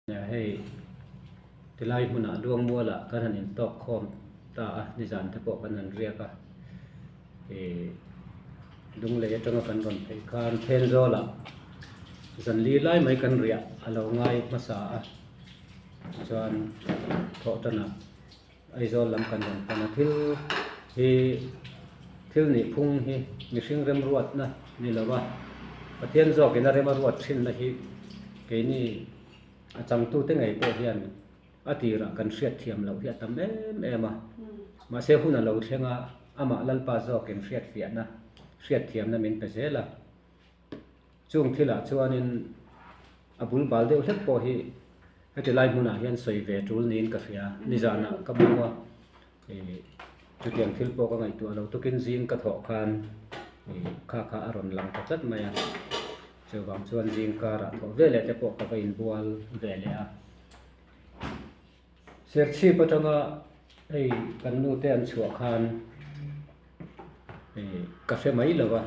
Hei tilai hmunah Luangmualah kan han intawk khawm ta a, nizan te pawh kan han riak a, ih Lunglei atanga kan rawn phei khan Phenzawlah zanli lai mai kan riah a lo ngai hmasa a, chuan thawh tanah Aizawl lam kan rawn pan a, thil hi thil nih phung hi mihring remruatna ni lo a, Pathian zawkin a rem a ruat thinna hi keini a changtute ngei pawh hian a tirah kan hriat thiam loh hi a tam em em a, mahse hun a lo thleng a, amah Lalpa zawkin hriatfiahna, hriatthiamna min pe zel a. Chung thilah chuanin a bul bal deuh hlek pawh hi heti lai hmunah hian sawi ve tul niin ka hria. Nizanah ka hmu a, ih chutiang thil pawh ka ngaihtuah lo tukin zing ka thawh khan ih kha kha a rawn lang ta tlat mai a. Chuvang chuan zing karah thawh ve leh te pawh ka va inbual ve leh a. Serchhip atanga hei kan nu te an chhuah khan ih ka hre mai lo va,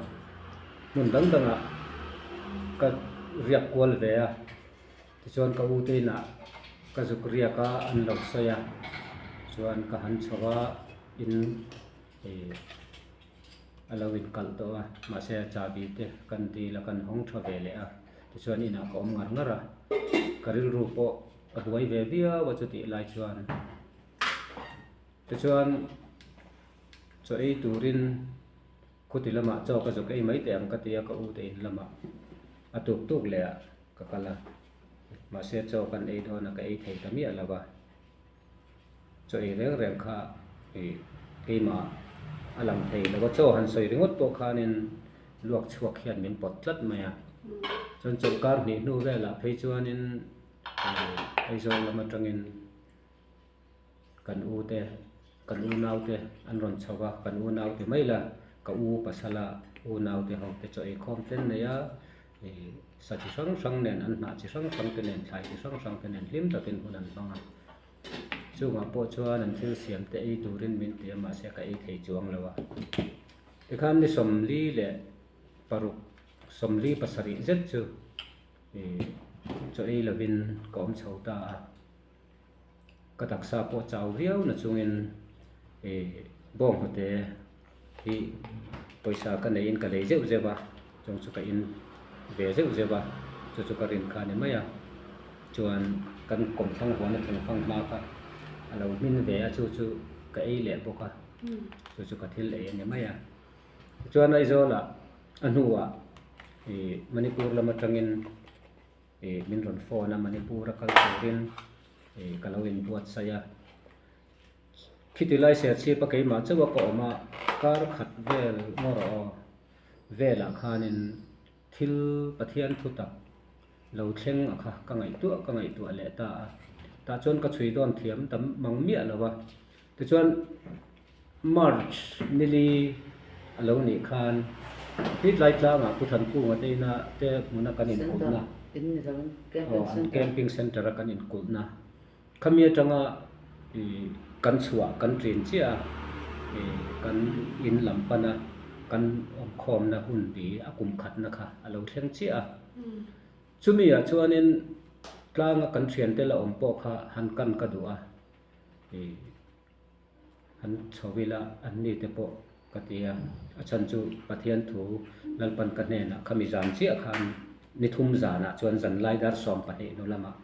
hmun dang dangah ka riak kual ve a, tichuan ka u te inah ka zuk riak a an lo sawi a, chuan ka han chho a in ih a lo inkalh tawh a, mahse a chahbi te kan dil a kan hawng tha ve leh a, tichuan inah ka awm ngar ngar a, ka rilru pawh. Ka buai ve viau a chutih lai chuan tichuan chaw ei turin khuti lamah chaw ka zuk ei mai teh ang ka ti a ka u te in lamah a tuk tuk leh ah ka kal a mahse chaw kan ei dawn a ka ei thei ta miah lo va chaw ei reng reng kha ih keimah a lang thei lo va chaw han sawi ringawt pawh khanin luak chhuak hian min pawt tlat mai a chuan chawlhkar hnih hnu velah phei chuanin. Aizawl lam atangin kan u te kan unau te an rawn chho a, kan unau ti mai la ka u pasala unau te ho te chaw eikhawm te an nei a, ih sa chi hrang hrang nen an hnah chi hrang hrang te nen thlai chi hrang hrang te nen hlim takin hun an hmang a, chungah pawh chuan an thil siam te ei turin min ti a mahse ka ei thei chuang lo a, tikhan ni 46 47 zet chu. Ih chaw ei lovin ka awm chho ta a, ka taksa pawh chau viau na chungin ih bawnghnute hi pawisa ka neihin ka lei zeuh zeuh a, chung chu ka in ve zeuh zeuh a, chu chu ka rin kha a ni mai a, chuan kan kawmthlang huana thingfang hma kha a lo hmin ve a chu chu ka ei leh bawk a, chu chu ka thil ei a ni mai a. Tichuan Aizawlah a hnuah ih Manipur lam atangin ih min rawn phone a Manipur a kal turin ih ka lo inbuatsaih a. Khiti lai Serchhip a keimah chauh a ka awm a, kar khat vel ngaw rawh aw velah khanin thil Pathian thu tak lo thleng a kha ka ngaihtuah ka ngaihtuah leh ta a. Tah chuan ka chhui dawn thiam tam mang miah lo a. Tichuan March nili a lo nih khan Hitlai tlangah Pu Thankunga te ina te hmuna kan inkulhna aw an camping centre a kan inkulhna khami atanga ih kan chhuah kan ṭin chiah a ih kan in lam pana kan awmkhawmna hun bi a kum khatna kha a lo thleng chiah a. Chumi ah chuanin tlanga kan ṭhiante la awm pawh kha han kan ka duh a ih. An chho ila an ni te pawh ka ti a, a chhan chu Pathian thu Lalpan ka hnenah khami zan chiah khan ni thum zanah chuan zanlai dar 12 hnu lamah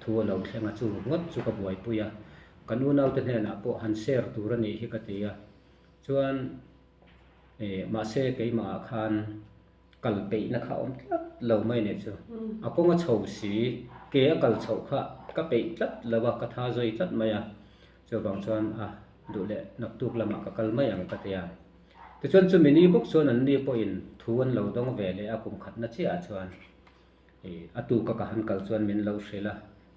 thu a lo thleng a, chu ngawt chu ka buaipui a, kan unaute hnenah pawh han share tur a nih hi ka ti a, chuan ih mahse keimahah khan kal peihna kha a awm tlat lo mai nih chu. A kawng a chho si, ke a kal chhoh kha ka peih tlat lo a, ka tha zawi tlat mai a. Chuvang chuan a duh leh naktuk lamah ka kal mai ang ka ti a. Tichuan chumi ni bawk chuan an ni pawhin thu an lo dawng ve leh a kum khatna chiahah chuan ih a tuka ka han kal chuan min lo hrilh a,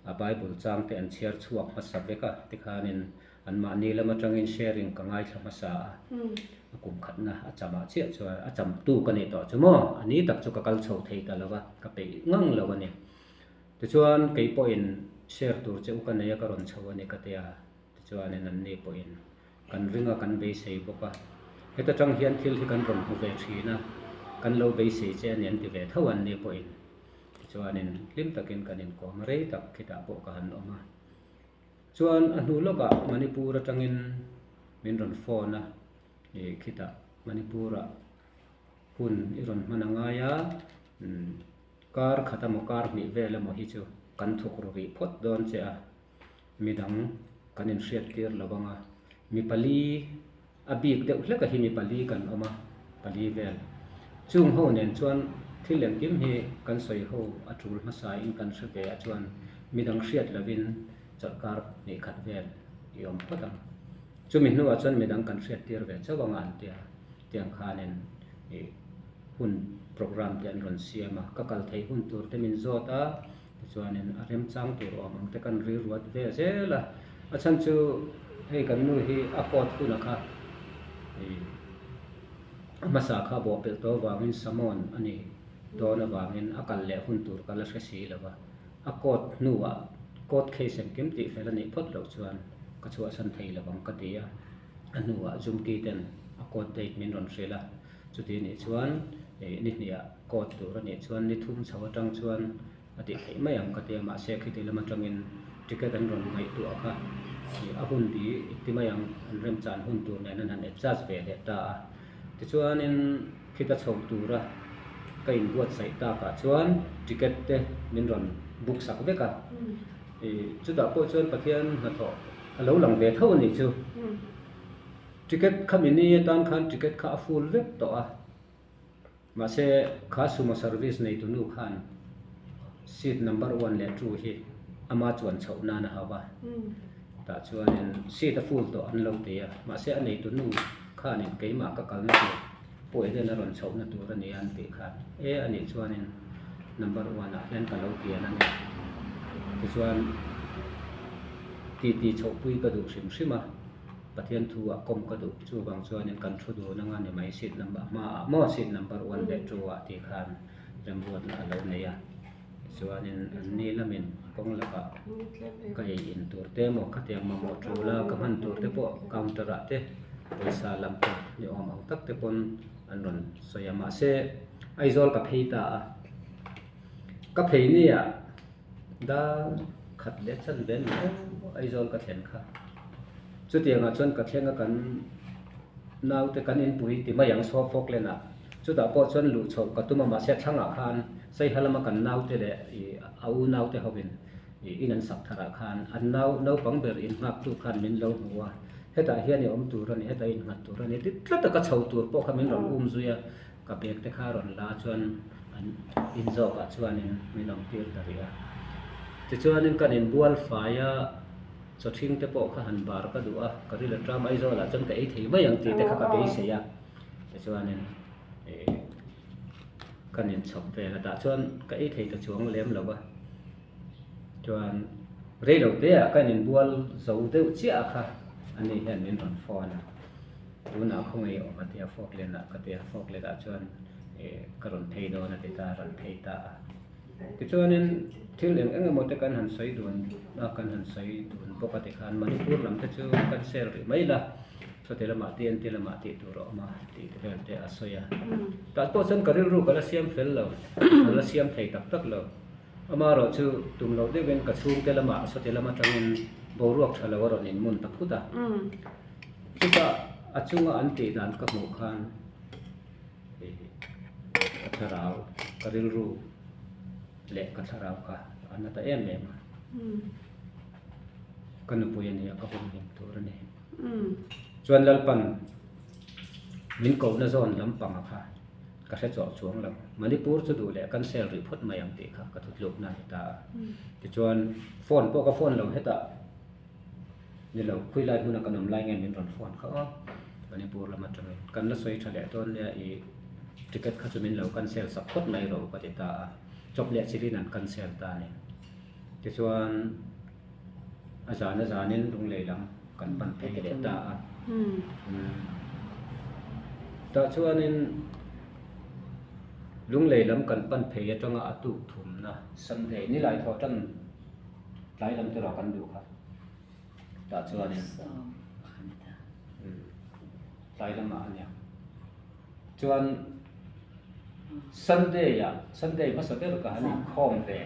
a Bible chang te an chhiar chhuak hmasa vek a tikhanin anmahni lam atangin sharing ka ngaithla hmasa a, a kum khatna a chamah chiah chuan a cham tu ka nih tawh chu maw a ni tak chu ka kal chho thei ta lo va, ka peih ngang lo a ni. Tichuan kei pawhin share tur che u ka nei a ka rawn chho a ni ka ti a, tichuanin anni pawhin kan ring a kan beisei bawk a, heta tang hian thil hi kan rawn hmu ve thin a, kan lo beisei che a ni an ti ve tho a anni pawhin. Tichuanin hlim takin kan inkawm a, rei tak khitah pawh ka han awm a. Chuan a hnu lawkah Manipur atangin min rawn phone a, ih khitah Manipur-ah hun i rawn hman a ngai a, kar khat emaw kar hnih vel emaw hi chu kan thawk ru rih phawt dawn che a, midang kan inhriat tir lo ang a, mi pali a bik deuh hlek a hi mi pali kan awm a, pali vel. Chung ho nen chuan thil engkim hi kan sawi ho a tul hmasa in kan hre ve a chuan midang hriat lovin chawlhkar hnih khat vel i awm phawt ang. Chumi hnuah chuan midang kan hriat tir ve chauh anga an tia tiang khanin ih hun program te an rawn siam a, ka kal theih hun tur te min zawt a, tichuanin a remchang tur awm ang te kan ri ruat ve zel a, a chhan chu hei kan nu hi a court huna kha ih a hmasa kha bawhpelh tawh avangin summon a ni dawn avangin a kal leh hun tur ka la hre si lo va, a court hnuah court case engkim tih fel a nih phawt loh chuan ka chhuahsan thei lo ang ka ti a, a hnuah Zumki ten a court date min rawn hrilh a. Chuti nih chuan ih ni hniah court tur a nih chuan ni thum chho atang chuan a tih theih mai ang ka ti a, mahse khiti lam atangin ticket an rawn ngaihtuah kha ih a hun bi i ti mai ang an remchan hun tur nen an han adjust ve leh ta a. Tichuanin khita chho tura ka inbuatsaih takah chuan ticket te min rawn book sak vek a, ih chutah pawh chuan Pathian hnathawh a lo lang ve tho a nih chu. Ticket kha mini atan khan ticket kha a full vek tawh a, mahse kha sumo service neitu nu khan seat number one leh two hi ama chuan chhoh nan a hau a, tah chuanin seat a full tawh an lo ti a, mahse a neitu nu khanin keimah ka kalna tur pawh hian a rawn chhohna tur a ni a an tih khan e a nih chuanin number one ah hian ka lo pian a ni tichuan titi chhohpui ka duh hrim hrim a. Pathian thu ah kawm ka duh chuvang chuanin kan thu dun anga ni mai seat number hmaah maw seat number one leh two ah tih khan remruatna a lo nei a tichuanin an ni lamin kawng lakah ka ei in tur te emaw khatiang mamawh tul a ka hman tur te pawh counter ah te pawisa lam tur ni awm ang tak te pawn an rawn sawi a mahse Aizawl ka phei ta a ka phei nia. Dar khat leh chan ve ni aw Aizawl ka thlen kha. Chutiangah chuan ka thleng a kan naute kan inpui ti mai ang saw Falkland ah. Chutah pawh chuan luh chhoh ka tum a mahse thlangah khan Saiha lama kan naute leh ih a u naute hovin ih in an sak tharah khan an nau naupang ber innghaktu khan min lo hmu a. Hetah hian i awm tur a ni, hetah i innghat tur a ni ti tlat a ka chho tur pawh kha min rawn um zui a. Ka bag te kha rawn la chuan an in zawkah chuanin min awm tir ta rih a. Tichuanin kan inbual fai a, chawthing te pawh kha han bar ka duh a, ka ril aṭam Aizawlah chuan ka ei thei mai ang tih te kha ka beisei a. Tichuanin ih kan inchhawp vel a, tah chuan ka ei thei ta chuang lem lo va. Chuan reilo te ah ka inbual zo deuh chiah kha ani hian min rawn phone a, tunah khawngaih awm a tia Falkland ah ka tia Falkland ah chuan ih ka rawn phei dawn a ti ta a rawn phei ta a. Tichuanin thil eng eng emaw te kan han sawi dun a kan han sawi dun bawk a tikhan Manipur lam te chu kan sel rih mai la sawti lamah te entir lamah tih tur a awm a tih te vel te a sawi a. Tah pawh chuan ka rilru ka la siam fel lo ka la siam thei tak tak lo. Amaherawh chu tum loh deuhin ka chhungte lamah sawti lam atangin boruak tha lo a rawn inmun ta phut a. Chutah a chunga an tih dan ka hmuh khan ka thlarau, ka rilru leh ka thlarau kha a na ta em em a. Ka nupui a ni a, ka humhim tur a ni. Chuan Lalpan min kohna zawn lampanga kha Ka hre chawh chuang lo. Manipur chu duh leh cancel rih phawt mai ang tih kha ka thutlukna a ni ta a. Tichuan phone pawh ka phone lo hetah ni lo khawilai hmuna kan awm lai nge min rawn phone kha aw. Manipur lam atangin kan la sawi tha leh dawn nia i ticket kha chu min lo cancel sak phawt mai rawh u ka ti ta a. Chawp leh chilhin an cancel ta a ni. Tichuan a zan a zanin lunglei lam kan pan phei leh ta a. Tah chuanin lunglei lam kan pan phei atanga a tuk thumna Sunday ni lai thaw tan tlai lam te erawh kan duh kha. Tah chuanin tlai lamah a nia. Chuan. Sunday ah Sunday hmasa ber ka han inkhawm ve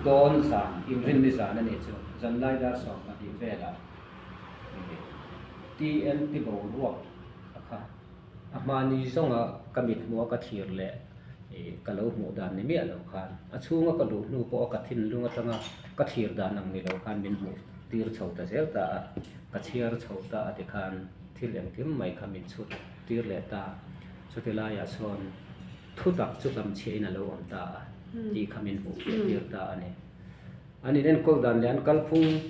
dawn zan inrinni zan a nih chu zanlai dar 12 velah TNT boruak a kha a hmani zawnga ka mit hmuh a ka thlir leh ka lo hmuh dan ni miah lo khan a chhunga ka luh hnu pawh a ka thinlung atanga ka thlir dan ang ni lo khan min hmuh tir chho ta zel ta a, ka chhiar chho ta a tikhan thil engkim mai kha min chhut tir leh ta. Chuti laiah chuan thutak chu hlamchhiahin a lo awm ta a tih kha min hmuh fiah tir ta a ni. An inenkawl dan leh an kalphung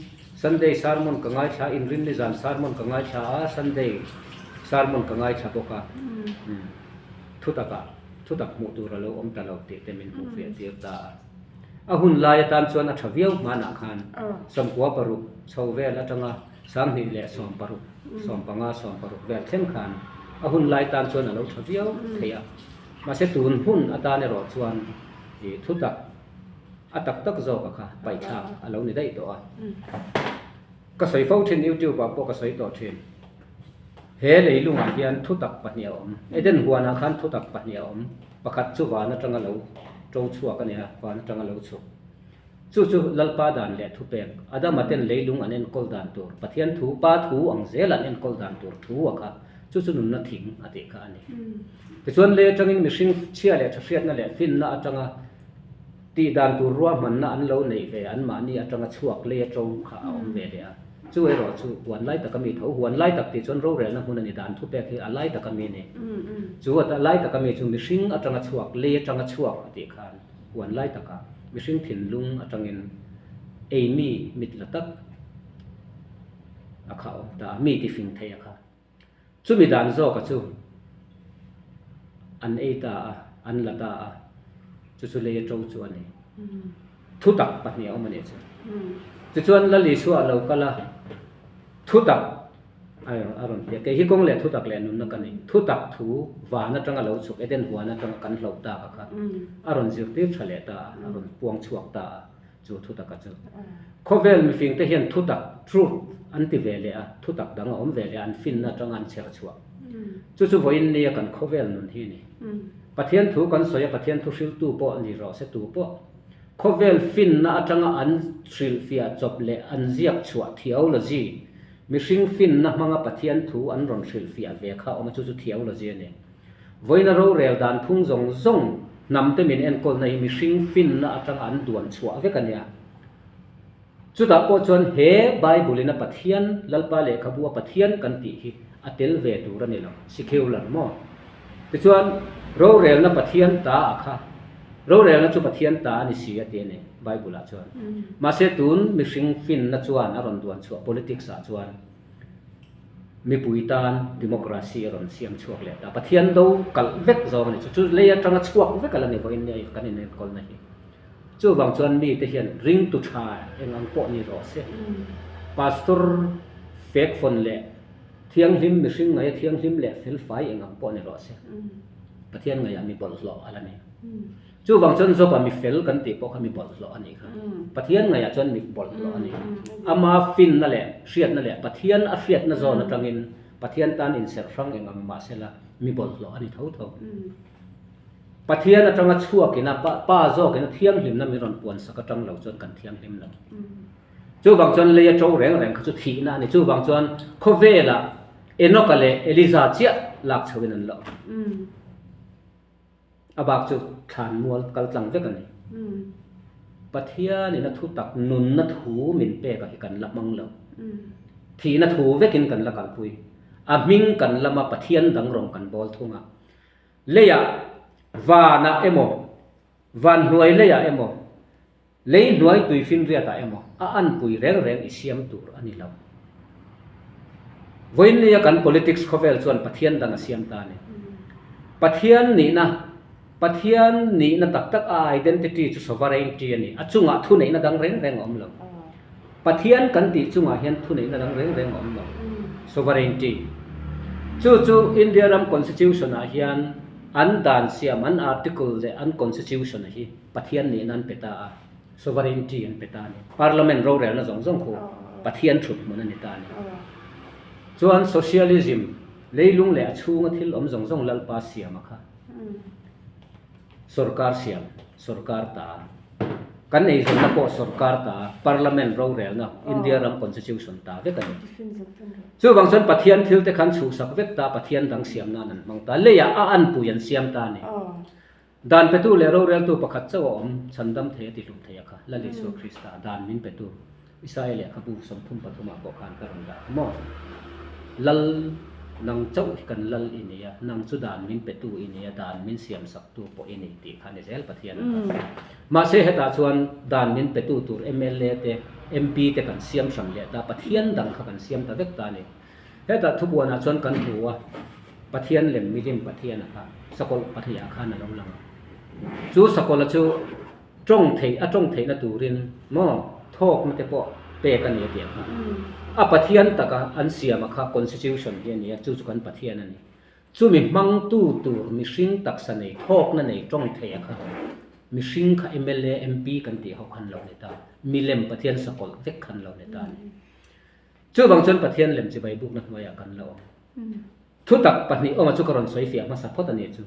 Sunday sermon ka ngaithla a, Inrinni zan sermon ka ngaithla a, Sunday sermon ka ngaithla bawk a. Thutakah thutak hmuh tur a lo awm ta lo tih te min hmuh fiah tir ta a. A hun lai atan chuan a tha viau hmanah khan 96 chho vel atanga 2016, 15, 16 vel thleng khan a hun lai tan chuan a lo tha viau thei a. Mahse tun hun atan erawh chuan ih thutak a tak tak zawk a kha paihthlak a lo ni daih tawh a. Ka sawi fo thin YouTube ah pawh ka sawi tawh thin. He leilungah hian thutak pahnih a awm. Eden huanah khan thutak pahnih a awm. Pakhat chu van atanga lo to chhuak a nia, van atanga lo chhuk. Chu chu Lalpa dan leh thupek, Adama ten leilung an enkawl dan tur, Pathian thu, Pa thu ang zel an enkawl dan tur thu a kha, chu chu nunna thing a tih kha a ni. Tichuan lei atangin mihring chhia leh thahriatna leh finna atanga tih dan tur ruahmanna an lo neih ve anmahni atanga chhuak lei a to kha a awm ve leh a. Chu erawh chu huan lai taka mi tho, huan lai tak tih chuan rorelna hmun a ni dan thupek hi a lai taka mi a ni. Chu a lai taka mi chu mihring atanga chhuak, lei atanga chhuak a tih khan. Huan lai takah mihring thinlung atangin ei mi mit la tak a kha awm ta a, mi ti fing thei a kha. Chumi dan zawka chu an ei ta a, an la ta a, chu chu lei a to chu a ni. Thutak pahnih a awm a nih chu. Tichuan Lal Isua a lo kal a, thutak A rawn ti a, kei hi kawng leh thutak leh nunna ka nei. Thutak thu van atanga lo chhuk, Eden huan atanga kan hloh tak a kha a rawn zirtir tha leh ta a, a rawn puang chhuak ta a, chu thutaka chu. Khawvel mifing te hian thutak, truth, an ti ve leh a, thutak dang a awm ve leh a, an finna atanga an chher chhuah. Chu chu vawiin nia kan khawvel nun hi a ni. Pathian thu kan sawi a, Pathian thu hriltu pawh ni rawh se tu pawh. Khawvel finna atanga an hrilhfiah chawp leh an ziak chhuah theology, Mihring finna hmanga Pathian thu an rawn hrilhfiah ve kha awm a, chu chu theology a ni. Vawiina rorel dan phung zawng zawng hnamte min enkawlna hi mihring finna atanga an duan chhuah vek a nia. Chutah pawh chuan he Bible-in a Pathian, Lalpa lehkhabu a Pathian kan tih hi a tel ve tur a ni lo, secular maw? Tichuan, rorelna Pathian ta a kha, rorelna chu Pathian ta a ni si a ti a ni Bible-ah chuan. Mahse, tun mihring finna chuan a rawn duan chhuah politics-ah chuan mipui tan democracy a rawn siam chhuak leh ta. Pathian do kalh vek zawng a ni chu. Chu lei atanga chhuak vek a la ni vawiin nia kan inenkawlna hi. Chuvang chuan mite hian ringtu tha eng ang pawh ni rawh se. Pastor fekfawn leh Thianghlim, mihring ngaia thianghlim leh felfai eng ang pawh ni rawh se. Pathian ngaiah mi bawlhhlawh a la ni. Chuvang chuan Job-a mi fel kan tih pawh kha mi bawlhhlawh a nih kha. Pathian ngaiah chuan mi bawlhhlawh a ni. Ama finna leh hriatna leh Pathian a hriatna zawn atangin Pathian tan inserh hrang eng ang mah sela mi bawlhhlawh a ni tho tho. Pathian atanga chhuakin a Pa zawkin a thianghlimna min rawn puansak atang lo chuan kan thianghlim lo. Chuvang chuan lei a to reng reng kha chu thihna a ni. Chuvang chuan khawvelah Enoka leh Eliza chiah lak chhoin an la awm. A bak chu thlan mual kal tlang vek a ni. Pathianin a thutak nunna thu min pek a hi kan la hmang lo. Thihna thu vekin kan la kalpui. A hming kan lama Pathian dang rawng kan bawl thung a. Leiah vanah emaw, van hnuai leiah emaw, Lei hnuai tui finriatah emaw a anpui reng reng i siam tur a ni lo. Vawiinnia kan politics khawvel chuan Pathian dang a siam ta a ni. Pathian nihna, Pathian nihna tak tak a identity chu sovereignty a ni. A chungah thuneihna dang reng reng a awm lo. Pathian kan tih chungah hian thuneihna dang reng reng a awm lo. Sovereignty. Chu chu India ram constitution-ah hian an dan siam, an article leh an constitution-a hi Pathian nihna an pe ta a, sovereignty an pe ta a ni. Parliament rorelna zawng zawng khu Pathian thut hmun a ni ta a ni. Chuan socialism, leilung leh a chhunga thil awm zawng zawng Lalpa siama kha. Sorkar siam, sorkar ta. Kan eizawnna pawh sorkar ta, Parliament rorelna, India ram Constitution ta vek a ni. Chuvang chuan Pathian thil te khan chhuhsak vek ta, Pathian dang siam nan an hmang ta. Leiah a anpui an siam ta a ni. Dan petu leh roreltu pakhat chauh a awm, chhandam thei a tihlum thei a kha, Lal Isua Krista, dan min petu. Isaia lehkhabu 33 ah pawh khan ka rawn dah kha maw? Lal, nang chauh hi kan lal i ni a, nang chu dan min petu i ni a, dan min siamsaktu pawh i ni tih kha a ni zel Pathian a kha. Mahse hetah chuan dan min petu tur mla te, MP te kan siam hran leh ta, Pathian dang kha kan siam ta vek ta a ni. Hetah thubuanah chuan kan hmu a, Pathian lem milim Pathian a kha sakawlh pahnih ah khan a lo lang a. Chu sakawlh a chu Tawng theih a tawng theihna turin maw thawkna te pawh pek a ni a tih ang kha. A Pathian taka an siam a kha Constitution hi a ni a, chu chu kan Pathian a ni. Chumi hmangtu tur mihring taksa nei thawkna nei tawng theih a kha mihring kha mla, MP kan tih ho khan lo ni ta, milem Pathian sakawlh vek khan lo ni ta a ni. Chuvang chuan Pathian lem chibai bukna hnuaiah kan la awm. Thutak pahnih awma chu ka rawn sawi fiah hmasa phawt a ni chu.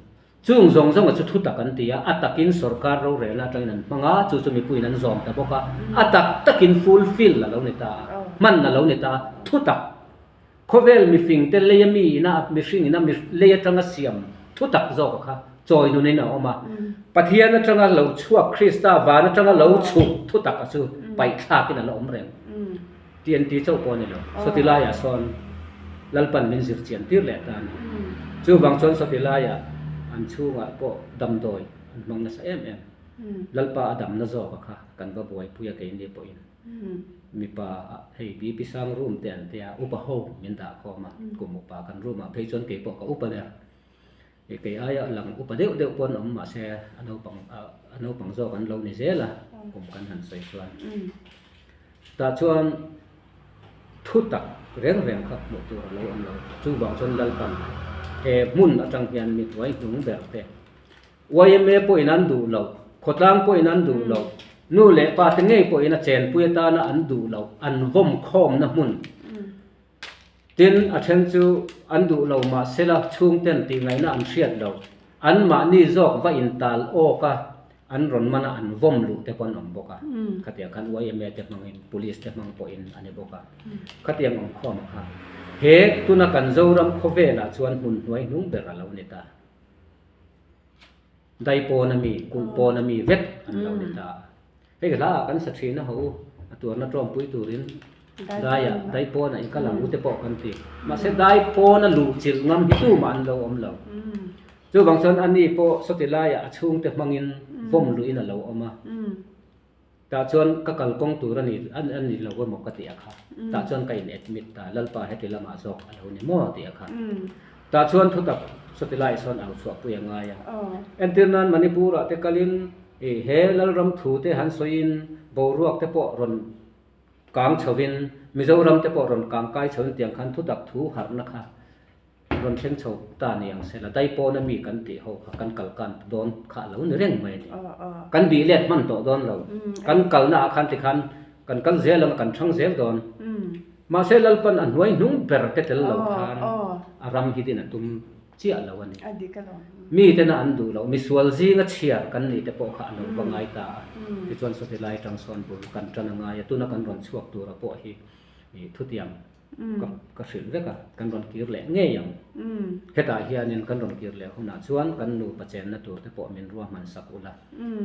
Chung zawng zawnga chu thutak an ti a, a takin sorkar rorelna atangin an hmang a, chu chu mipuiin an zawm ta bawk a, a tak takin fulfill a lo ni ta a, hman a lo ni ta a, thutak khawvel mifingte leia mi ina mihring ina lei atanga siam thutak zawka kha chawi nunin a awm a, Pathian atanga lo chhuak Krista van atanga lo chhuk thutak a chu paihthlakin a la awm reng. TNT chauh pawh a ni lo. Sawti laiah sawn Lalpan min zir chian tir leh ta a ni. Chuvang chuan sawti laiah an chhungah pawh damdawi an hmang nasa em em. Lalpa a damna zawk a kha kan va buaipui a keini pawhin mipa hei BP sang room te an tia upa ho min dah khawm a, kum upa kan room ah phei chuan keipawh ka upa ber. Kei aia lang upa deuh deuh pawh an awm mahse a naupang a naupang zawk an lo ni zel a kum kan han sawi chuan. Tah chuan thu tak reng reng kha hmuh tur a lo awm lo. Chuvang chuan Lalpan he hmun atang hian mi hnuai hnung ber te yma pawhin an duh loh, khawtlang pawhin an duh loh, nu leh pa te ngei pawhin a chenpui atana an duh loh an vawm khawmna hmun Tin, a then chu an duh lo mahsela chhungten tih ngaihna an hriat lo. Anmahni zawk va intal awk a, an rawn man a, an vawm luh te pawh an awm bawk a. Khatiang khan yma te hmangin, Police te hmang pawhin a ni bawk a. Khatiang awm khawm a kha. He tuna kan Zoram khawvelah chuan hmun hnuai hnung ber a lo ni ta. Dai pawn a mi, kulh pawn a mi vek an lo ni ta. Hei hla ah kan sa thin a ho u, a tuarna tawmpui turin daiah dai pawnah i kal ang u te pawh kan ti. Mahse dai pawna luh chilh ngam hi tumah an lo awm lo. Chuvang chuan ani pawh sawti laiah a chhungte hmangin vawm luhin a lo awm a. Tah chuan ka kal kawng tur a ni a ni lo emaw ka ti a kha. Tah chuan ka in admit ta, Lalpa heti lamah zawk a lo ni maw ti a kha. Tah chuan thutak sawti laiah sawn au chhuahpui a ngai a. Entir nan Manipur ah te kalin I he Lalram thu te han sawiin boruak te pawh rawn kang chhovin Mizoram te pawh rawn kang kai chhovin tiang khan thutak thu harhna kha rawn thleng chho ta ni ang sela Daipawna mi kan tih ho kha kan kal kan dawn kha a lo ni reng mai a ni. Kan bih let hman tawh dawn lo. Kan kalna ah khan tikhan kan kal zel ang a kan thang zel dawn. Mahse Lalpan a hnuai hnung ber te tel lo khan a ram hi din a tum chiah lo a ni. Mi tena an duh loh, misual zinga chhiar kan nih te pawh kha a lo va ngai ta a. Tichuan sawti lai atang sawn bul kan tan a ngai a, tuna kan rawn chhuak tura pawh hi thutiang ka ka hrilh vek a, kan rawn kir leh ngei ang. Hetah hianin kan rawn kir leh hunah chuan kan nupa chenna tur te pawh min ruahman sak ula,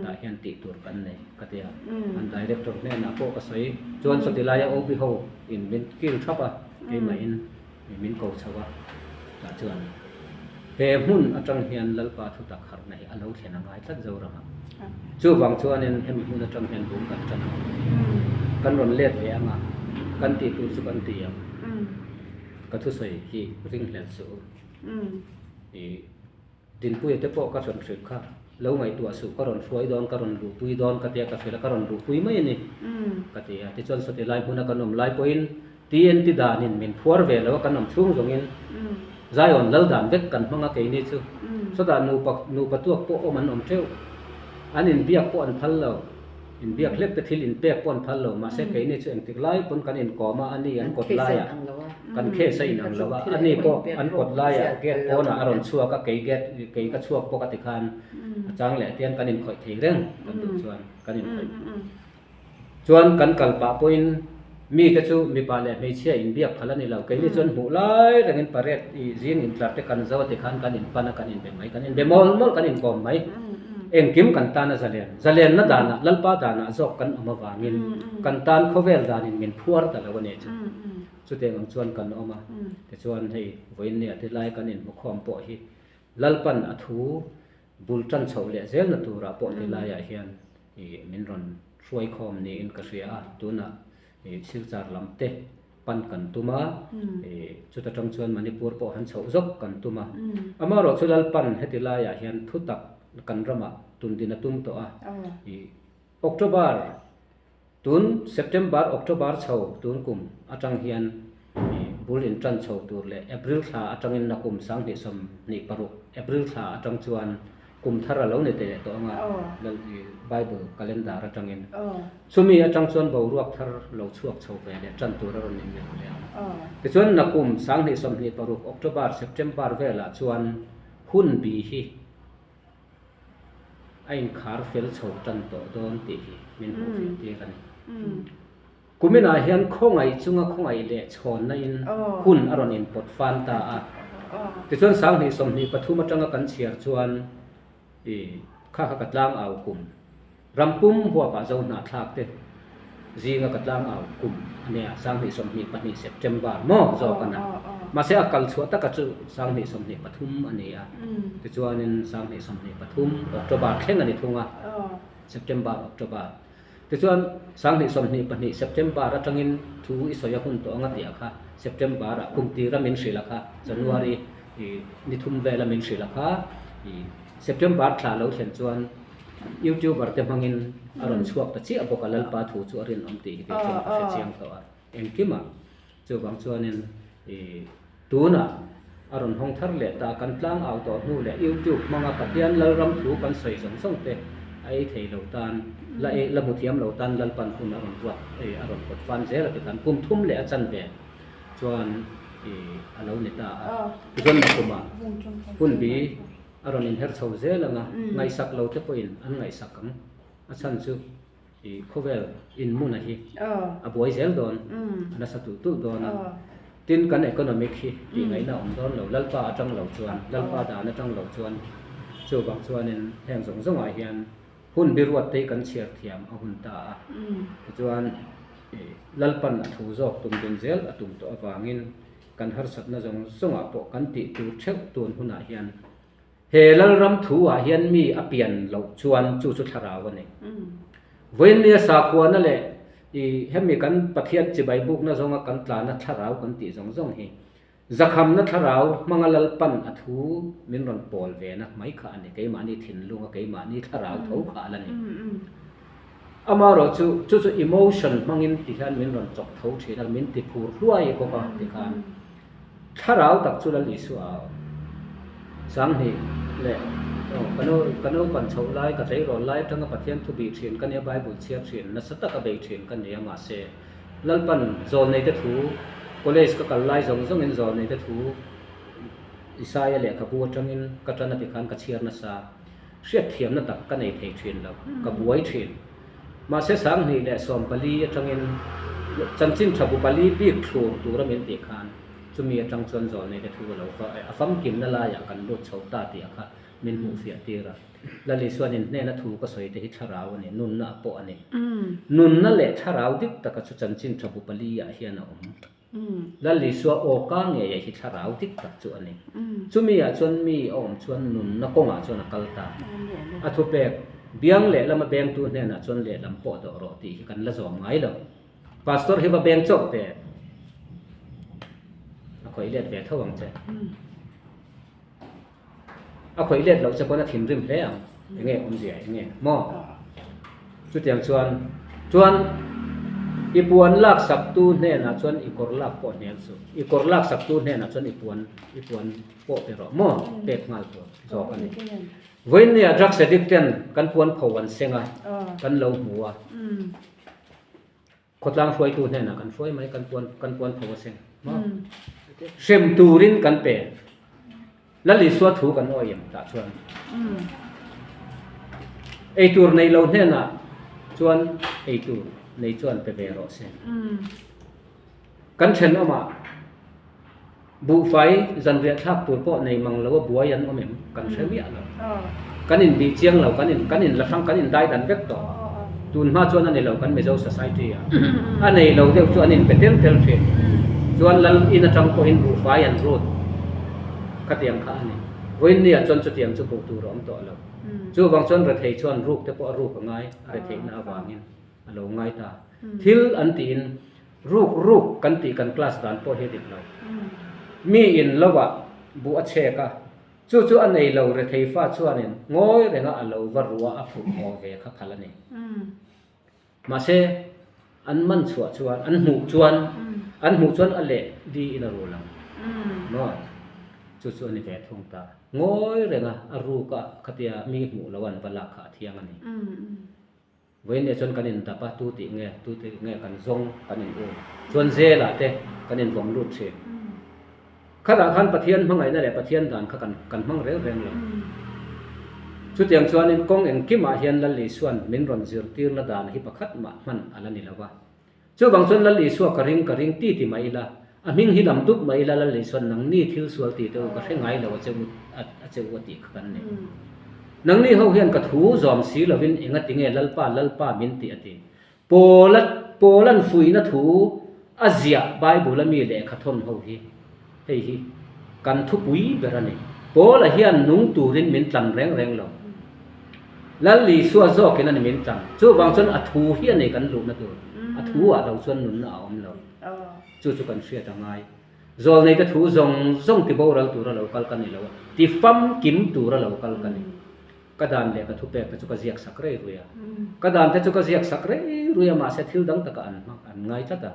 tah hian tih tur kan nei ka ti a. An director hnenah pawh ka sawi chuan sawti laia OB ho in min kil thap a, keimahin Min ko chho a, tah chuan he hmun atang hian Lalpa thutak harhna hi a lo thlen a ngai tlat Zoram a. Chuvang chuanin hemi hmun atang hian bung kan tan ang. Kan rawn let leh ang a, kan tih tur chu kan ti ang. Ka thusawi hi ringhlel suh u. I. Dinpuia te pawh ka rawn hrilh kha, lo ngaihtuah suh, ka rawn hruai dawn, ka rawn luhpui dawn ka tia ka hrilh a, ka rawn luhpui mai a ni ka ti a. Tichuan sawti lai hmuna kan awm lai pawhin TNT danin min phuar ve lo a, kan awm chhung zawngin Zion lal dan vek kan hmang a keini chu. Sawtah nupa nupa tuak pawh awm an awm teuh, an inbiak pawh an phal lo. Inbiak hlek te thil inpek pawh an phal lo. Mahse keini chu engtik lai pawn kan inkawm a, ani an kawt laiah kan case a inang lo a, ani pawh an kawt laiah gate pawnah a rawn chhuak a, kei gate kei ka chhuak bawk a tikhan a chang leh tian kan inkhawih thei reng kan duh chuan kan inkhawih. Chuan kan kal pah pawhin mite chu mipa leh hmeichhia inbiak phal a ni lo. Keini chuan hmuh lai rengin parade ih zing intlar te kan zo a tikhan kan inpan a kan inbe mai, kan inbe mawlh mawlh kan inkawm mai. Engkim kan tan a zalen. Zalenna danah Lalpa danah zawk kan awm avangin kan tan khawvel danin min phuar ta lo a ni chu. Chutiang ang chuan kan awm a. Tichuan hei vawiin nia tilai kan inhmukhawm pawh hi Lalpan a thu Bul tan chhoh leh zelna turah pawh ti laiah hian ih min rawn hruai khawm niin ka hria a, tunah ih Silchar lam te pan kan tum a, ih chuta tang chuan Manipur pawh han chhoh zawk kan tum a. Amaherawh chu Lalpan heti laiah hian thu tak kan ramah tundin a tum tawh a, ih October Tun September, October chho tun kum atang hian bul in tan chho tur leh April thla atangin na kum 2026 April thla atang chuan kum thar a lo ni teh tawh anga Bible calendar atangin chumi atang chuan boruak thar lo chhuak chho ve leh tan tur a rawn inmel leh ang. Tichuan na kum 2026 October, September velah chuan hun bi hi A inkhar fel chho tan tawh dawn tih hi min hmuh fiah tir a ni. Kuminah hian khawngaih chunga khawngaih leh chhawnna in hun a rawn inpawt fan ta a. Tichuan 2023 atanga kan chhiar chuan i kha kha ka tlang au kum Rampum huapah zo hnahthlak te zinga ka tlang au kum a nia, 2022 September maw zawk a na. Mahse a kal chhuah taka chu 2023 a ni a, tichuanin 2023 October thleng a ni thung a, September, October. Tichuan 2022 September atangin thu i sawi a hun tawh anga tih a kha, September ah kum tira min hrilh a kha, January ni thum vela min hrilh a kha, September thla lo thlen chuan Youtuber te hmangin a rawn chhuak ta chiah bawk a, Lalpa thu chu a rinawm tih hi kei chuan ka hre chiang tawh a, engkimah chuvang chuanin ih tunah a rawn hawng thar leh ta, kan tlang au tawh hnu leh YouTube hmanga Pathian Lalram thu kan sawi zawng zawng te a ei thei lo tan, la ei la hmu thiam lo tan Lalpan hun a rawn ruat ei a rawn pawt fan zel a ti khan kum thum leh a chan ve chuan ih a lo ni ta a, tichuan nakumah hun bi A rawn inher chho zel ang a, ngaihsak lo te pawhin an ngaihsak ang. A chhan chu i khawvel inhmuna hi a buai zel dawn, a nasa tulh tulh dawn a. Tin, kan economic hi tih ngaihna a awm dawn lo, Lalpa atang lo chuan, Lalpa dan atang lo chuan. Chuvang chuanin heng zawng zawngah hian hun biruat te hi kan chhiar thiam a hun ta a. Tichuan, Lalpan a thu zawk tum dun zel a tum tawh avangin Kan harsatna zawng zawngah pawh kan tih tur theuh tun hunah hian he Lalram thu ah hian mi a pian loh chuan chu chu thlarau a ni. Vawiinnia sakhuana leh i hemi kan Pathian chibai bukna zawnga kan tlana thlarau kan tih zawng zawng hi zakhamna thlarau hmanga Lalpan a thu min rawn pawl ve na mai kha a ni. Keimahni thinlunga keimahni thlarau tho kha a la ni. Amaherawh chu, chu chu emotion hmangin ti hian min rawn chawk tho thin a, min ti phur hluai bawk a ti khan thlarau tak chu Lal Isua a awm. 2000 leh aw ka no ka naupan chhoh lai ka tleirawl lai atanga Pathian thu bih thin ka nia Bible chhiar thin nasa taka bei thin ka nia mahse Lalpan zawlneite thu college ka kal lai zawng zawngin zawlneite thu Isaia lehkhabu atangin ka tan a ti khan ka chhiar nasa. Hriatthiamna tak ka nei thei thin lo, ka buai thin. Mahse 2014 atangin chanchin tha bu pali bik thlur tura min tih khan chumi atang chuan zawlneite thu a lo fa a famkimna laiah kan lut chho ta tih a kha min hmuh fiah tir a. Lali chuan in hnena thu ka sawi te hi thlarau a ni, nunna a pawh a ni. Nunna leh thlarau dik taka chu chanchin tha bu pali ah hian a awm. Lal Isua awka ngei ah hi thlarau dik tak chu a ni. Chumi ah chuan mi a awm chuan nunna kawngah chuan a kal ta. A thupek, Biang lehlam a bengtu hnenah chuan lehlam pawh dawh rawh tih hi kan la zawm ngai lo. Pastor hi va beng chawk teh. A khawih let ve tho ang che. A khawih let loh che pawn a thinrim hle ang, enge awmzia enge maw? Chutiang chuan chuan i puan lak sak tu hnenah chuan i kawr lak pawh hnial suh, i kawr lak sak tu hnenah chuan i puan i puan pawh pe rawh maw? Pek nghal tur zawk a ni. Vawiinnia drugs addict ten kan puan pho an seng a, kan lo hmu a. Khawtlang hruaitu hnenah kan hruai mai, kan puan kan puan tho asin. Maw? Hrem turin kan pe. Lal Isua thu kan awi em tah chuan. Eitur nei lo hnenah chuan eitur nei chuan pe ve rawh se. Kan thenawmah buhfai zanriah thlak tur pawh nei mang lo a buai an awm em? Kan hre miah lo. Kan inbih chiang lo, kan in kan inla hrang, kan indai dan vek tawh. Tun hma chuan a ni lo kan Mizo society ah. A nei lo deuh chu an inpe tel tel thin. Chuan lal in atang pawhin buhfai an rut khatiang kha a ni. Vawiinniah chuan chutiang chu hmuh tur a awm tawh lo. Chuvang chuan rethei chuan ruk te pawh a ruk a ngai, a retheihna avangin a lo ngai ta. Thil an tiin Ruk ruk kan tih kan class dan pawh hi a dik lo. Mi in lo ah buh a chhek a, chu chu a nei lo rethei fa chuanin ngawi renga a lo va rua a phurh haw ve kha phal a ni. Mahse, an man chhuah chuan, an hmuh chuan, an hmuh chuan a leh di in a rul ang. Maw? Chu chu a ni ve thung ta. Ngawi renga a ruk a khatia mi hmuh lo an va lak kha a thiang a ni. Vawiin chuan kan indap a, tu tih nge, tu tih nge kan zawng kan in um. Chuan zelah te kan invawm lut thin. Khatah khan Pathian hmangaihna leh Pathian dan kha kan kan hmang reng reng lo. Chutiang chuanin kawng engkimah hian Lal Isua'n min rawn zirtirna dan hi pakhat mah hman a la ni lo va. Chuvang chuan Lal Isua ka ring ka ring ti ti mai ila, a hming hi lam dup mai ila Lal Isua'n nangni thil sual ti te u ka hre ngai lo a che u a che u a tih kha kan nei. Nangni ho hian ka thu zawm si lovin enga tinge Lalpa Lalpa min tih a ti. Paula Paula'n fuihna thu a ziah Bible a mi lehkha thawn ho hi hei hi kan thupui ber a ni. Paula hian nung turin min tlan reng reng lo. Lal Isua zawkin a ni min tlang. Chuvang chuan a thu hi a nei kan luhna tur. A thu ah lo chuan nunna a awm lo. Chu chu kan hriat a ngai. Zawlneite thu zawng zawng ti boral tura lo kal ka ni lo a, ti famkim tura lo kal ka ni. Ka dan leh ka thupek te chu ka ziak sak rei rui a. Ka dan te chu ka ziak sak rei rui a mahse thil dang takah an hmang an ngai tlat a.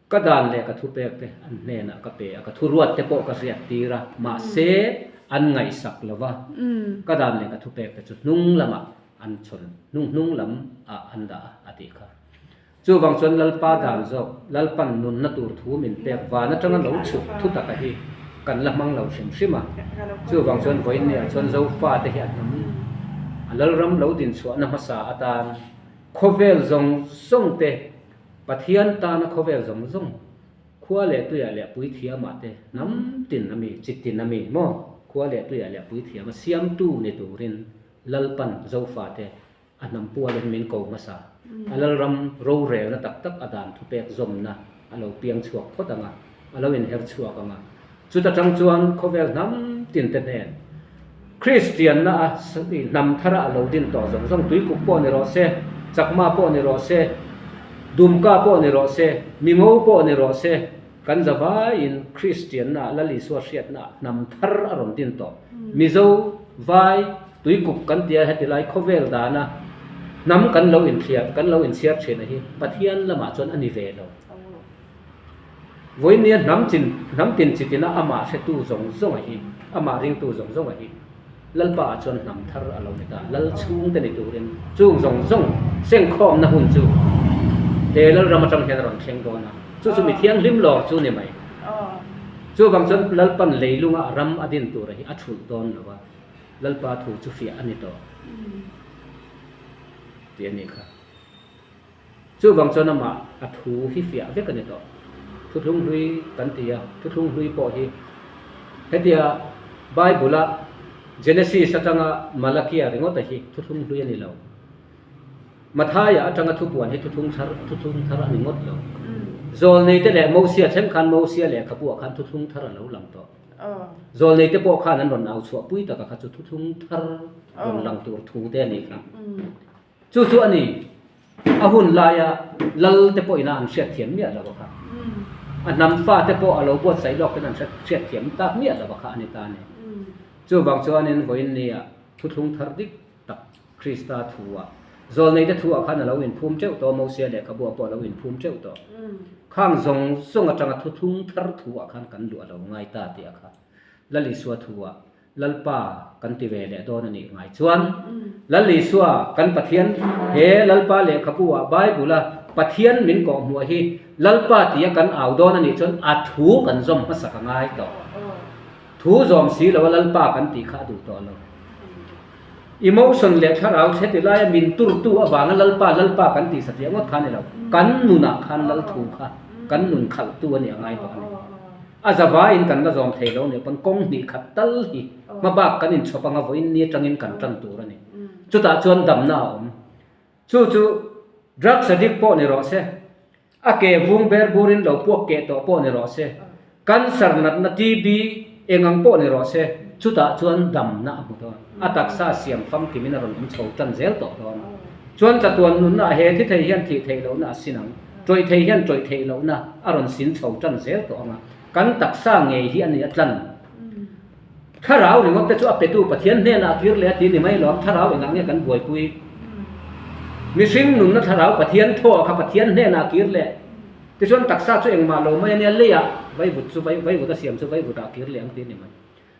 Ka dan leh ka thupek te an hnenah ka pe a, ka thuruat te pawh ka hriat tir a, mahse an ngaihsak lo va, ka dan leh ka thupek te chu hnung lamah an chhawn, hnung hnung lam ah an dah a, a tih kha. Chuvang chuan Lalpa dan zawk, Lalpan nunna tur thu min pek van atanga lo chhuk thu taka hi kan la hmang lo hrim hrim a. Chuvang chuan vawiinniah chuan Zofa te hi a hnam, a Lalram lo dinchhuahna hmasa atan khawvel zawng zawng te Pathian tana khawvel zawng zawng, khua leh tuiah leh puithiamah te hnam tin a mi, chi tin a mi maw? Khua leh tuiah leh puithiama siamtu ni turin Lalpan Zofate a hnam pualin min ko hmasa. A Lalram rorelna tak tak a dan thupek zawmna a lo piang chhuak phawt ang a, a lo inher chhuak ang a. Chuta tang chuan khawvel hnam tin te hnen Kristianna a hnam thara a lo din tawh zawng zawng Tuikuk pawh ni rawh se, Chakma pawh ni rawh se, Dumka pawh ni rawh se, Mingo pawh ni rawh se, kan zavaiin Kristianna ah Lal Isua hriatna ah hnam thar a rawn din tawh. Mizo, Vai, Tuikuk kan tia heti lai khawvel dana hnam kan lo inthliar, kan lo inchhiar thin a hi Pathian lamah chuan a ni ve lo. Vawinia hnam chin, hnam tin chi tina amah hretu zawng zawng a hi, amah ringtu zawng zawng a hi, Lalpa ah chuan hnam thar a lo ni ta, Lal chhungte ni turin chung zawng zawng sengkhawmna hun chu he Lalram atang hian a rawn thleng dawn a, chu chu mi thianghlim lawr chu ni mai. Chuvang chuan Lalpan leilunga a ram a din tura hi a thulh dawn lo a, Lalpa thu chu fiah a ni tawh tih a nih kha. Chuvang chuan amah a thu hi fiah vek a ni tawh. Thuthlung hlui kan ti a, thuthlung hlui pawh hi hetia Bible-a Genesis atanga Malakia ringawta hi thuthlung hlui a ni lo. Mathaia atanga thupuan hi thuthlung thar thuthlung thar a ni ngawt lo. Zawlneite leh Mosia thleng khan Mosia lehkhabuah khan thuthlung thar a lo lang tawh. Zawlneite pawh khan an rawn au chhuahpui taka kha chu thuthlung thar rawn lang tur thu te a nih kha. Chu chu a ni, a hun laia lal te pawhin a an hriatthiam miah lo a kha. A hnam fa te pawh a lo buatsaih lawk ten an hriatthiam tak miah lo a kha a ni ta a ni. Chuvang chuanin vawiin nia thuthlung thar dik tak Krista thu ah, Zawlneite thu ah khan a lo inphum teuh tawh, Mosia lehkhabu ah pawh a lo inphum teuh tawh. Khang zawng zawng atanga thuthlung thar thu ah khan kan luh a lo ngai ta tih a kha Lal Isua thu ah. Lalpa kan ti ve leh dawn a nih ngai chuan Lal Isua kan Pathian he Lalpa lehkhabu ah Bible a Pathian min kawhhmuh hi Lalpa tia kan au dawn a nih chuan a thu kan zawm hmasak a ngai tawh. Thu zawm si lo a Lalpa kan tih kha a duh tawh lo. Emotion leh thlarau chhe ti laia min turtu avanga Lalpa Lalpa kan tih satliah ngawt kha a ni lo. Kan nunah khan Lal thu kha kan nun khalhtu a nih a ngai tawh a ni. A zavaiin kan la zawm thei lo nih pawn kawng hnih khat tal hi hmabak kan inchhawp anga vawiin ni atangin kan tan tur a ni. Chutah chuan damna a awm. Chu chu drugs addict pawh ni rawh se, a ke vung ber burin lo puak keh tawh pawh ni rawh se, cancer natna TB eng ang pawh ni rawh se, chutah chuan damna a hmu dawn. A taksa siam famkimin a rawn awm chho tan zel tawh dawn. Chuan chatuan nunna ah he thi thei hian thih theih lohna a sin ang, tawih thei hian tawih theih lohna a rawn sin chho tan zel tawh ang a, kan taksa ngei hi a ni a tlan. Thlarau ringawt te chu a petu Pathian hnenah a kir leh a ti ni mai lawm, thlarau engah nge kan buaipui? Mihring nunna thlarau Pathian thaw kha Pathian hnenah a kir leh. Tichuan taksa chu engmah lo mai a nia, leiah vaivut chu vaivut a siam chu vaivutah a kir leh ang ti ni mai.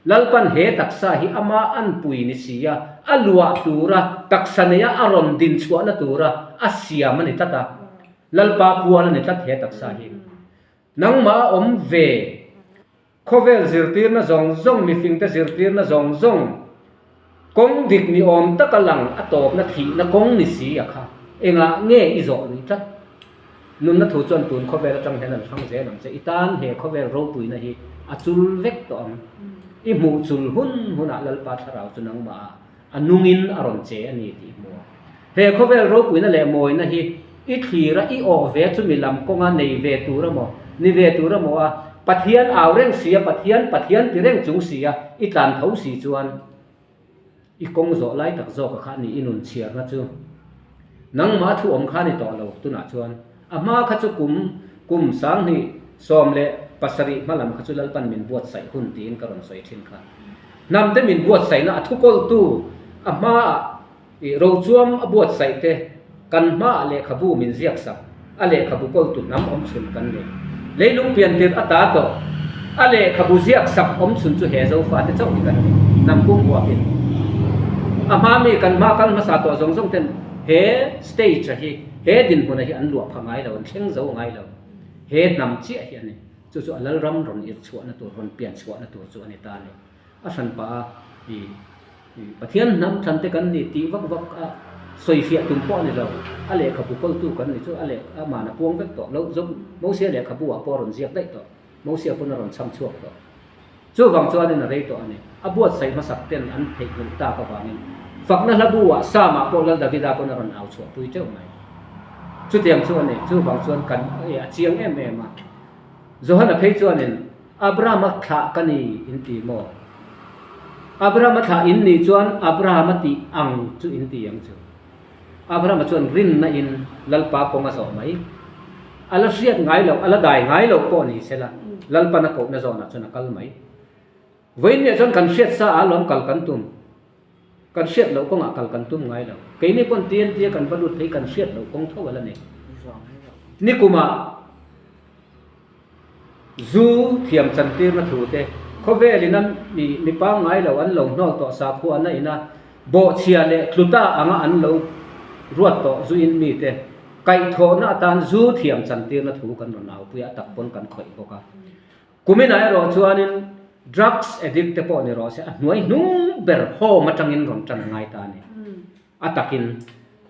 Lalpan he taksa hi ama anpui ni si a, a luah tura taksa neia a rawn din chhuahna tura a siam a ni tlat a, Lalpa pual a ni tlat he taksa hi. Nangmah a awm ve. Khawvel zirtirna zawng zawng, mifingte zirtirna zawng zawng, kawng dik ni awm taka lang a tawpna thihna kawng ni si a kha. Engah nge i zawh lui tlat? Nunna thu chuan tun khawvel atang hian an hrang zel ang che. I tan he khawvel ropuina hi a chul vek tawh ang. I hmuh chul hun hunah Lalpa Thlarau chu nangmah ah a nungin a rawn che a ni tih hmu a. He khawvel ropuina leh mawina hi i thlir a, i awh ve chumi lam kawnga nei ve tur emaw, ni ve tur emaw a, Pathian au reng si a, Pathian, Pathian ti reng chung si a, i tlan tho si chuan i kawng zawh lai tak zawk a kha a ni, i nun chhiarna chu nangmah thu awm kha a ni tawh lo tunah chuan. A hma kha chu kum kum 27 hma lam kha chu Lalpan min buatsaih hun tiin ka rawn sawi thin kha. Hnamte min buatsaihna a thukawltu a hmaah i rochuam a buatsaih te kan hmaah lehkhabu min ziak sak, a lehkhabu kawltu hnam awm chhun kan ni. Leilung pian tirh a ta tawh, a lehkhabu ziak sak awm chhun chu he Zofate chauh hi kan ni, hnam pum huapin. A hma mi kan hma kal hmasa tawh zawng zawng ten he stage-a hi He dinhmuna hi an luah pha ngai lo, an thleng zo ngai lo. He hnam chiah hi a ni. Chu chu a lalram rawn irh chhuahna tur, rawn pian chhuahna tur chu a ni ta a ni. A hran pah a, i Pathian hnam thlan te kan ni tih vak vak a sawifiah tum pawh a ni lo. A lehkhabu kawltu kan ni chu a leh aman a puang vek tawh lo. Mosia lehkhabu ah pawh a rawn ziak daih tawh. Mosia pawn a rawn chham chhuak tawh. Chuvang chuanin a rei tawh a ni. A buatsaih hmasak ten an theihnghilh tak avangin fakna hla bu ah Psalm-ah pawh Lal Davida pawn a rawn au chhuah pui teuh mai. Chutiang chu a ni. Chuvang chuan kan e a chiang em em a. Johana phei chuanin, Abrahama thlah ka ni in ti maw? Abrahama thlah in nih chuan Abrahama tih ang chu in ti ang chu. Abrahama chuan rinna in Lalpa kawng a zawh mai. A la hriat ngai loh, a la dai ngai loh pawh ni sela, Lalpan a kohna zawnah chuan a kal mai. Vawiinniah chuan kan hriat sa a lawm kal kan tum. Kan hriat loh kawngah kal kan tum ngai lo. Keini pawn TNT a kan va lut phei kan hriat loh kawng tho a la ni. Nikumah Zu thiam chantirna thu te, khawvel ina mi mi pangngai lo an lo hnawl tawh sakhua na ina bawhchhia leh tluta anga an lo ruat tawh zu in mi te kaihthawhna atan zu thiam chantirna thu kan rawn aupui a, a tak pawn kan khawih bawk a. Kuminah erawh chuanin drugs addict te pawh ni rawh se a hnuai hnung ber home atangin rawn tan a ngai ta a ni. A takin,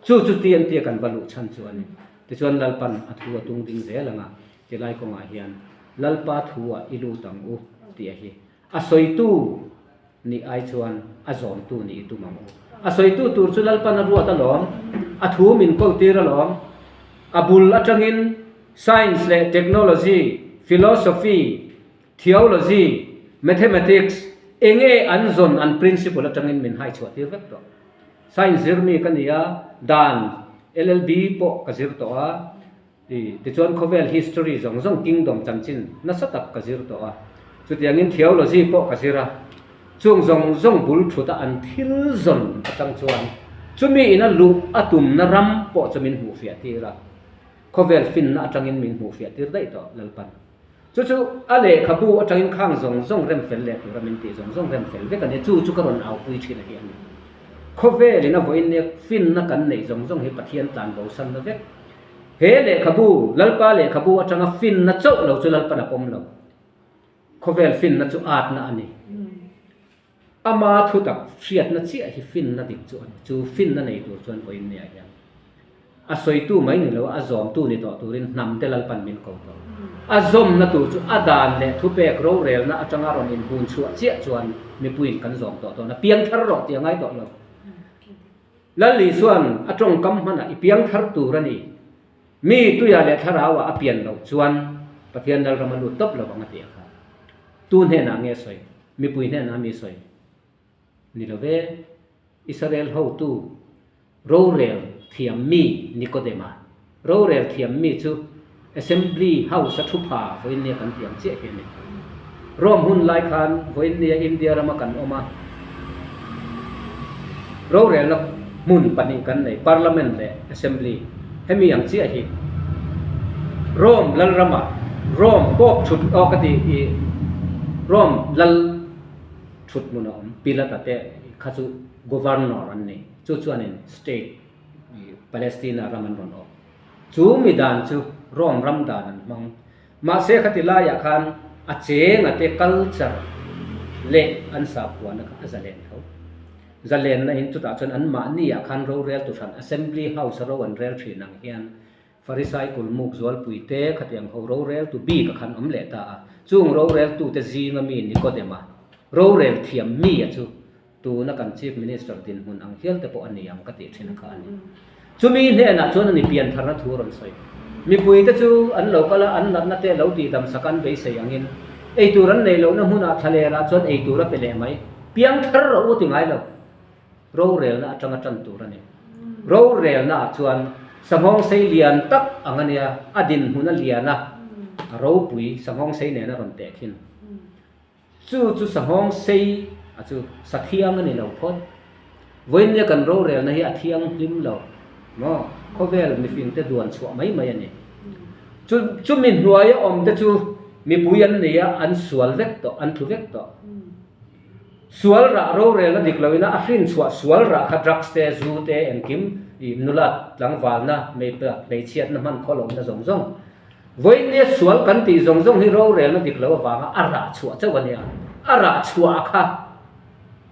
chu chu TNT a kan va luh chhan chu a ni. Tichuan Lalpan a thu a tung ding zel ang a, tilai kawngah hian Lalpa thu ah i lut ang u tih a hi. A sawitu nih ai chuan a zawmtu nih i tum ang u. A sawitu tur chu Lalpan a ruat alawm, a thu min kawltir alawm. A bul atangin Science leh Technology, Philosophy, Theology, Mathematics, enge an zawn an principle atangin min hai chhuah tir vek tawh. Science zir mi ka ni a, dan LLB pawh ka zir tawh a, i tichuan khawvel history zawng zawng kingdom chanchin nasa tak ka zir tawh a, chutiangin theology pawh ka zir a, chung zawng zawng bul thut a an thil zawn atang chuan chumi ina luh a tumna ram pawh chu min hmuhfiah tir a, khawvel finna atangin min hmuhfiah tir daih tawh Lalpan. Chu chu a lehkhabu atangin khang zawng zawng rem fel leh tura min tih zawng zawng rem fel vek a ni. Chu chu ka rawn aupui thin a hi a ni. Khawvelin a vawiin nia finna kan neih zawng zawng hi Pathian tlan bosanna vek. He lehkhabu, Lalpa lehkhabu atanga finna chauh lo chu Lalpan a pawm lo. Khawvel finna chu atna a ni. Ama thutak hriatna chiah hi finna dik chu a ni. Chu finna nei tur chuan vawiin nia hian a sawitu mai ni lo, a zawmtu ni tawh turin hnam te Lalpan min ko tawh. A zawmna tur chu a dan leh thupek rorelna atanga rawn inhun chhuah chiah chuan mipuiin kan zawm tawh dawn a, piangthar rawh tih a ngai tawh lo. Lal Isua'n a tawngkam hmanah i piangthar tur a ni. Mi tuia leh thlarauah a pian loh chuan Pathian Lalram a lut tawp lo ang a ti a kha. Tu hnenah nge sawi? Mipui hnenah mi sawi ni lo ve. Israel hotu rorel thiam mi Nikodema, rorel thiam mi chu Assembly House a thu pha vawiin nia kan tih ang chiah hi a ni. Rome hun lai khan vawiin nia India rama kan awm a, rorelna hmun pahnih kan nei, Parliament leh Assembly. Hemi ang chiah hi Rome lalramah Rome Pope thut aw ka ti i Rome lal thut hmun a awm Pilata te kha chu Governor an ni chu chuanin state i Palestina ram an rawn awk chu mi dan chu Rome ram dan an hmang mahse khati laiah khan a chenga te culture leh an sakhuana kha a zalen tho. Zalenna in chutah chuan anmahni ah khan rorel tu hran Assembly House a ro an rel thin ang hian Farisai kulmuk zualpui te khatiang ho rorel tu bik a khan awm leh ta a, chung rorel tu te zinga mi Nikodema rorel thiam mi a chu tuna kan Chief Minister dinhmun ang hial te pawh a ni ang ka tih thin kha a ni. Chumi hnenah chuan a ni piantharna thu rawn sawi. Mipui te chu an lo kal a, an natna te lo tihdam sak an beisei angin eitur an neih lohna hmunah thlalerah chuan eitur a pe leh mai. Piangthar rawh u ti ngai lo. Rorelna atanga tan tur a ni. Rorelna ah chuan sanghawng sei lian tak ang a nia, a dinhmun a lian a, a ropui sanghawng sei nen a rawn teh thin. Chu chu sanghawng sei a chu sa thiang a ni lo phawt. Vawiinnia kan rorelna hi a thianghlim lo maw? Khawvel mifingte duan chhuah mai mai a ni. Chu chumi hnuaia awmte chu mipui an nei a, an sual vek tawh, an tlu vek tawh. Sual rah rorelna dik loin a a hrin chhuah sual rah kha drugs te, zu te, engkim ih nula tlangvalna, hmeichhiatna hman khaw lohna zawng zawng. Vawiinnia sual kan tih zawng zawng hi rorelna dik lo avanga a rah chhuah chauh a nia. A rah chhuah kha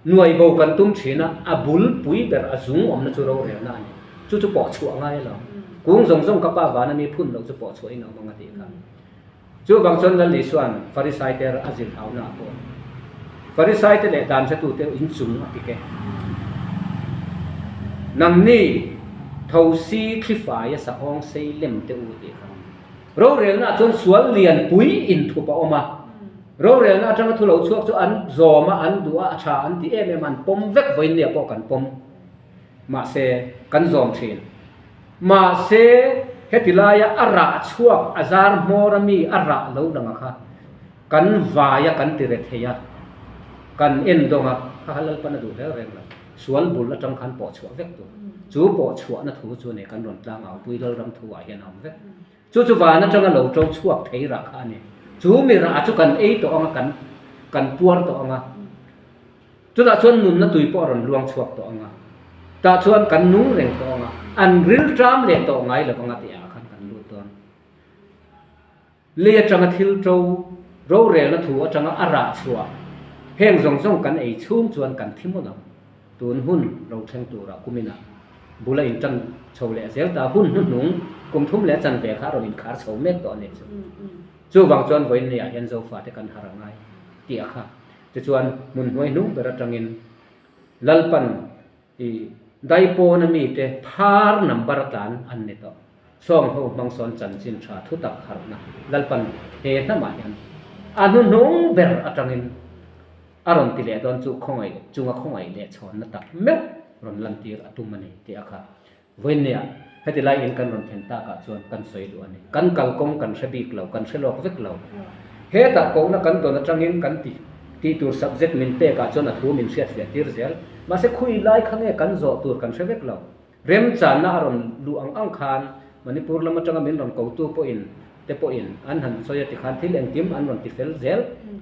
nuai bo kan tum thin a, a bul pui ber a zung awmna chu rorelna a ni. Chu chu pawh chhuah ngai lo. Kung zawng zawng ka pa vana mi phun loh chu pawh chhuahin a awm ang a tih kha. Chuvang chuan Lal Isua'n Farisai te a zilh hauhna ah pawh Farisai te leh dan hretute inchung a pik e. Nangni thosi thlifai a sahawng sei lem te u tih kha. Rorelna ah chuan sual lian pui inthup a awm a. Rorelna atanga thu lo chhuak chu an zawm a, an duh a, a tha an ti em em a, an pawm vek vawiin pawh kan pawm. Mahse, kan zawm thin. Mahse, heti laia a rah chhuak a zar hmawr a mi a rah lo lang a kha kan vai a kan ti re thei a, kan en dawng a, kha kha Lalpan a duh reng reng lo. Sual bul atang khan pawh chhuah vek tur. Chu pawh chhuahna thu chu nei kan rawn tlang au pui Lalram thu ah hian a awm vek. Chu chu van atanga lo to chhuak thei rah kha a ni. Chu mi rah chu kan ei tawh ang a, kan kan puar tawh ang a. Chutah chuan nunna tui pawh a rawn luang chhuak tawh ang a, tah chuan kan nung reng tawh ang a, an rilṭam leh tawh ngai lo ang a tih ah khan kan lut dawn. Lei atanga thil ṭo, rorelna thu atanga a rah chhuah, heng zawng zawng kan ei chhung chuan kan thi mawlh ang. Tun hun ro thleng turah kuminah bula inṭan chho leh zel ta hun hnuhnung kum thum leh chanve kha a rawn inkhar chho mek tawh a ni chu. Chuvang chuan vawiin leiah hian Zofate kan har a ngai tih a kha. Tichuan, hmun hnuai hnung ber atangin Lalpan i daipawna mite phar number a tlan an ni tawh. Sawng ho hmang sawn chanchin tha thu tak harhna Lalpan he hnamah hian a hnuhnung ber atangin a rawn ti leh dawn chu khawngaih chunga khawngaih leh chhawnna tak meuh rawn lantir a tum a ni tih a kha Vawinia heti lai in kan rawn thlen takah chuan kan sawi duh a ni. Kan kalkawng kan hre bik lo, kan hre lawk vek lo. Hetah kohna kan dawn atangin kan ti tih tur subject min pekah chuan a thu min hriatfiah tir zel. Mahse khui lai kha nge kan zawh tur kan hre vek lo. Remchanna a rawn luh ang ang khan Manipur lam atanga min rawn kotu pawhin. te pawhin an han sawi a tikhan thil engkim an rawn ti fel zel,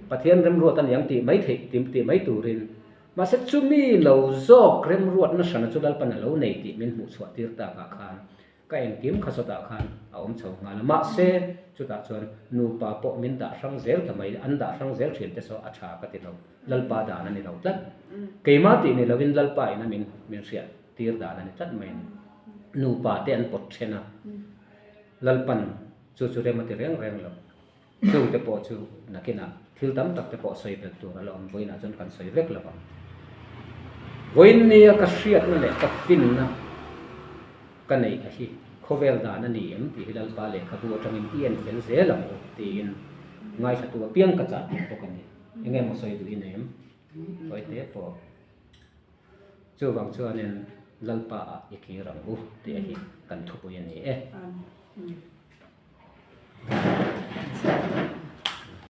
Pathian remruat a niang tih mai theih tih mai turin. Mahse chumi lo zawk remruatna hrana chu Lalpan a lo nei tih min hmuh chhuah tir takah khan ka engkim kha sawtah khan a awm chho nghal a. Mahse chutah chuan nupa pawh min dah hrang zel ta mai, an dah hrang zel thin te saw a tha ka ti lo, Lalpa dan a ni lo tlat. Keimah tih ni lovin Lalpa ina min min hriat tir dan a ni tlat mai a ni. Nupa te an pawt then a, Lalpan chu chu rem a ti reng reng lo. Chung te pawh chu nakinah thil tam tak te pawh sawi belh tur a la awm vawiinah chuan kan sawi vek lo ang. Vawiin nia ka hriatna leh ka finna ka neih a hi khawvel dan a ni em tih hi Lalpa lehkhabu atangin i en fel zel ang u tiin ngaithlatu apiang ka chah tir bawk a ni. Enge maw sawi duh i nei em? Sawi te pawh. Chuvang chuanin Lalpa ah i kir ang u tih a hi kan thupui a ni e.